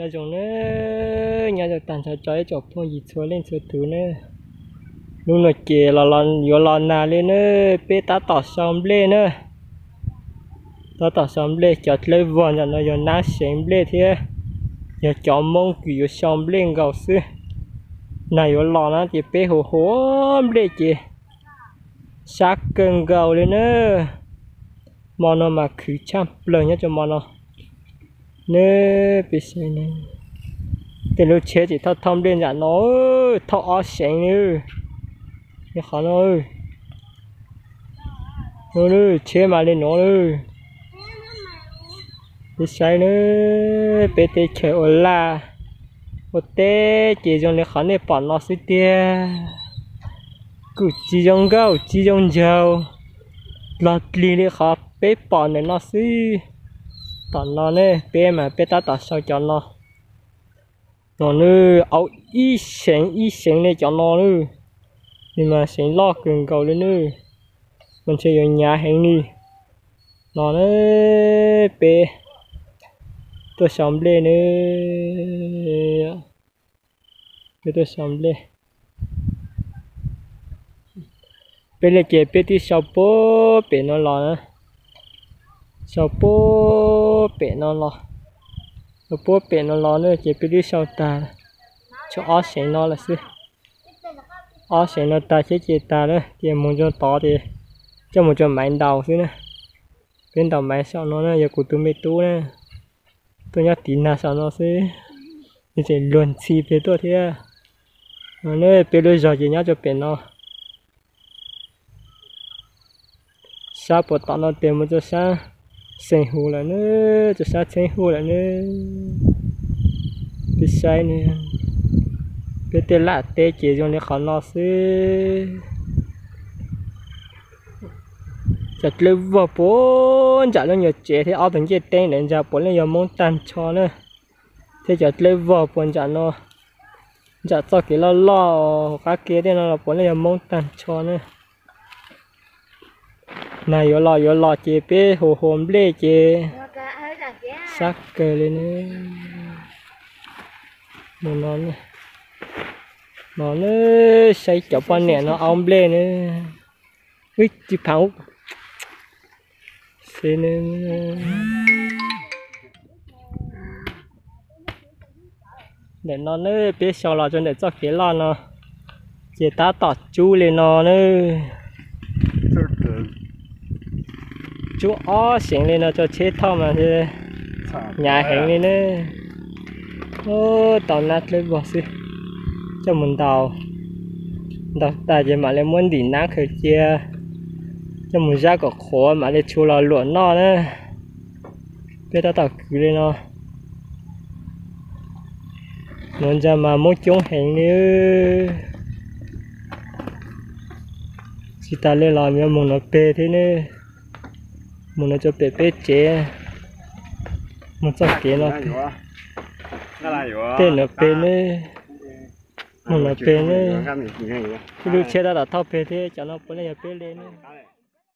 Nyob zoo na, nyob zoo tag nrho rau ib tsoom phooj ywg txhua leej txhua tus na. Hnub no ces los yuav los nag li na, peb tab tom sau nplej na. Tab tom sau nplej, cov dlawb vog ntawm no yog nab seev nplej thiab yog cov Hmoob kws yuav sau nplej nkaus xwb. Nag yuav los na ces peb hu hu nplej ces sab kawg nkaus li na. Hmo no mas khwv tshaj plaws nyob rau hmo no. Neb peb saib, tej lub tsheb tseem thauj thauj nplej nram no, thauj ob seev li. Li qhov no, tsheb mas li no. Peb saib na, peb teb chaws ua laj ua teb ces zoo li qhov nej pom no xwb tiag. Kuj tsis zoo nkauj tsis zoo nraug los lig li qhov peb pom ntawm no xwb. Tom no ne, peb mas peb tab tom sau cov no. No nws aub ib seev ib seev li cov no nws, nws mas seev loj kawg nkaus li nws, mas ntshe yuav hnyav heev li. No ne, peb tuaj sau nplej nws, peb tuaj sau nplej. Peb li ces peb twb sau puag pem no los na, sau puag pem no los, sau puag pem no los na ces peb twb sau tag tsuas ob seev no lawm xwb. Ob seev no tag thiab ces tag na, ces mus rau tod ces coj mus rau Maiv ntaus xwb na. Peb ntaus Maiv saum no na, yog kuv tus me tub na, tuaj nyob tiv nag saum no xwb, nws tseem luag ntxhi plig tuaj thiab. No ne, peb lub zos ces nyob rau pem no. Sab puag tom no tes mus rau sab Xeev Hus lawm na, rau sab Txheeb Huj lawm na. Peb saib ne, peb tej laj teb ces zoo li qhov no xwb. Cov dlawb vog puag nram lub nyuag tsev thiab ob tug ncej teeb ntawd ntag puav leej yog Hmoob tag nrho na. Thiab cov dlawb vog puag nram no, nram txoj kev loj loj qab kev tej no los puav leej yog Hmoob tag nrho na. Nag yuav los yuav los ces peb hu hu nplej ces sab kawg li ne. Mus no, no ne, saib cov poj niam no aub nplej ne. Wb tsis phav ub xwb ne. Ntawm no ne, peb sau los rau ntawm txoj kev loj no ces tab tom tsub li no na. Tsub ob seev li no rau tsheb thauj mas hnyav heev li na. Tau nab dlawb vog xwb, coj mus ntaus, ntaus tag ces mam li muab ntim nab khaws cia, coj mus zab kom qhuav mam li tshu los luam noj na. Peb tab tom kwv li no. Nuav ntsa mas muab coob heev li. Tsis tas li los yuav mus nuav peg thiab ne. Mus nuav rau pem peb tsev, mus txoj kev no, tej nuav peg ne, mus nuav peg ne. Ib lub tsheb tab tom thauj peg thiab, cov no puav leej yog peb li ne.